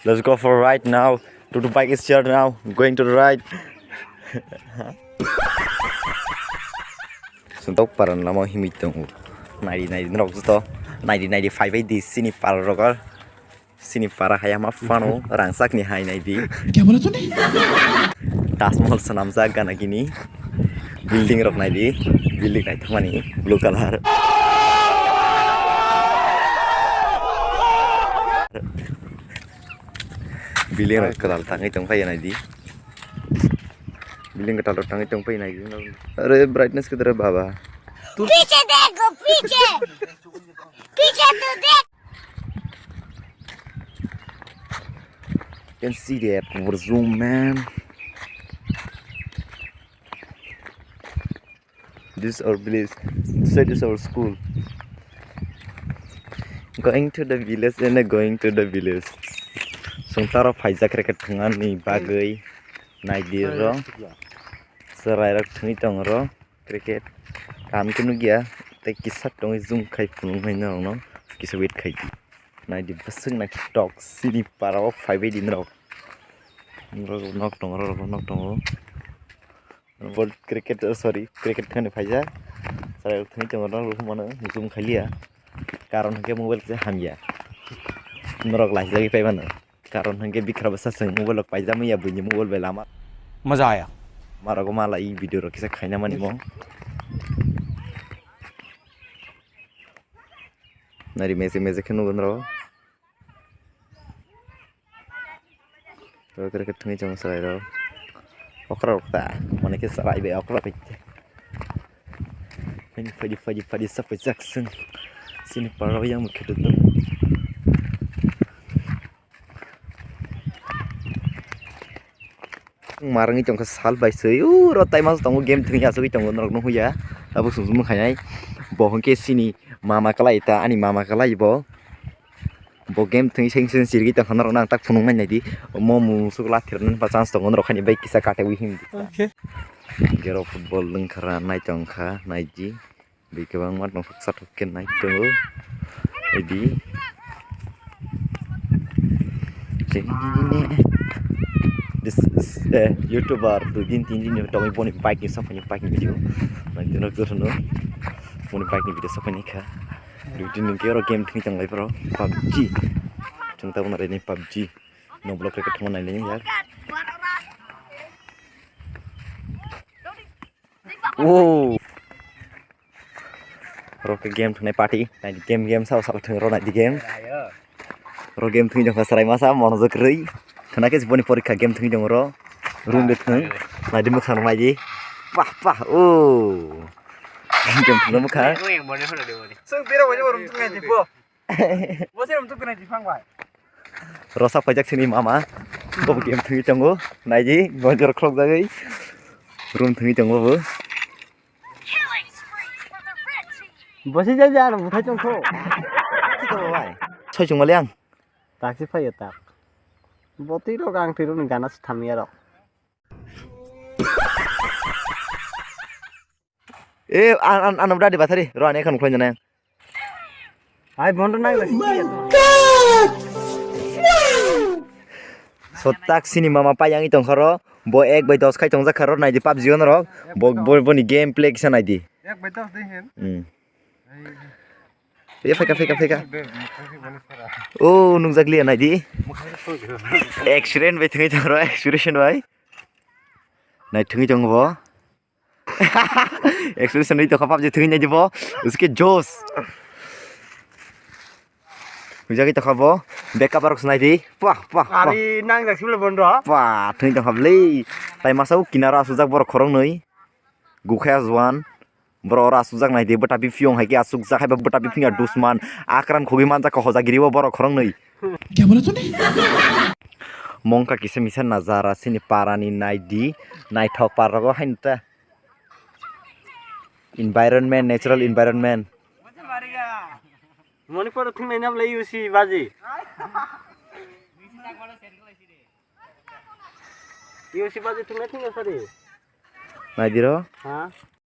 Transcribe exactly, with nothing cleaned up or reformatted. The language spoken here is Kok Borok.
Let's go for a ride now. Tutu bike is here now. Going to the ride. Swntok paran lama himwi tongo. Naidi naidi norok joto. Naidi naidi phaibai di sini para rogo. Sini para hai ma phano rangchakni hai naidi. Kya bola tune? Taj Mahal swnamjak gana gini. Building rok naidi. Building naithokmani blue color. Building rok kwtal tangwi tongphai naidi. Building kwtal rok tangwi tongphai naidi. Are brightness kidare baba. पीछे देखो, पीछे। पीछे तो देख। Can see that over zoom, man. This is our village. This side is our school. Going to the village and going to the village. Songtaro phaijak reke thangani bagwi naidi ro. Chwrairok thangwi tongo ro. Cricket. Kaham khe nukya. Tei kisa tongwi zoom khai phunuknai norokno. Kisa wait khai di. Naidi bwswk naithok sini para o phaibai di norok. Norok nok tongo, norok nok tongo. Bo cricket, sorry, cricket thani phaijak. Chwrairok thangwi tongo, norok mano zoom khailiya. Karon hwnkhe mobile kisa hamya. Norok laijagwi paimano. Karon hwnkhe bikra bwsa chwng mobile rok paijak manya buini mobile bai lama. मजा आया। Marago mala i video rok kisa khaina mani mo. Nari mese mese khe nugo noro. Rok rok thungwi chong sarai rok. Okra rok ta. Mane khe sarai be okra bai. Phadi phadi phadi phadi sapai jak sung. Sini paro yang mukhe dudung. Marangwi tongkha sal bai swi, uro tai masa tongo game thwngya asugwi tongo norok nukhuya. Abo sumsum khainai. Bo hwnkhe sini mama kwlai ta, ani mama kwlai bo. Bo game thwngwi seng seng sirigwi tongkha norok nang tak phunuknai naidi. Omo musuk lathirnani ba chance tongo norok haini bai kisa katewi himdi. Okay. Gero football wngkha ra nai tongkha naidi. Bui kwbangma tongthok sathok khe nai tongo. Edi. This is, eh, YouTuber dui din tin din ni tongwi boni bike ni samphani bike ni video. Nai dino gurno boni bike ni video samphani kha. Dui din ni khe oro game thwngwi tonglai bro. PUBG. Chwng tabuk narini PUBG. No block reke thangma nailai yak. Oh. Oro khe game thwngnai party. Naidi game, game sao sao thwng oro naidi game. Oro game thwngwi tongkha chwrai masa monojak kwrwi. Khwna khe boni porikha game thwngwi tongo oro. Room de thwng. Naidi mwkhang rok naidi. Pah pah oh. Game thwngna mwkhang. Chwng twi rok bai room thwngwi naidi bo. Bo se room thwngwi naidi phang bai. Rosa paijak sini mama. Bo game thwngwi tongo. Naidi gonjor khulok jagwi. Room thwngwi tongo bo. Bosi jai jai ano buthai tongkho. Tito bai. Soi chungmali ang. Taksi phaiyo tak. Botwi rok ang twi rok ni gana se thamya rok. E an an ano dadi bathari ro ani ekhan khulai nana. Hai bondo nai bai. Sotak sini mama pai yang itong kharo. Bo ek bai dos khai tongjak kharo naidi PUBG on rok. Bo bo boni game play kisa naidi. Ek bai dos de hen. Hmm. E phaika phaika phaika. Oh nungjak liya naidi. Accident bai thangwi thangro accident bai. Nai thangwi tongo bo. Expression ri tokha PUBG thwngwi naidi bo. Uske Josh. Hujagwi tokha bo. Backup rok swnaidi. Pah pah pah. Ari nang jak sibla bondo. Pah thwngwi tokha bwlwi. Tai masa o kinaro asujak borok khoroknwi. Gukhaya juan. Borok oro asujak naidi bwta biphiyong hai khe asukjak hai ba bwta biphiyong ya dusman. Akran khugwi manjak kha hojagiri o borok khoroknwi. Kya bola tune? Mongka kisa misa najara sini parani naidi. Naithok parrogo haino ta. Environment, natural environment. Manipur thung nai nam lai U C baji. U C baji thung nai thung nai sari. Naidiro. Ha?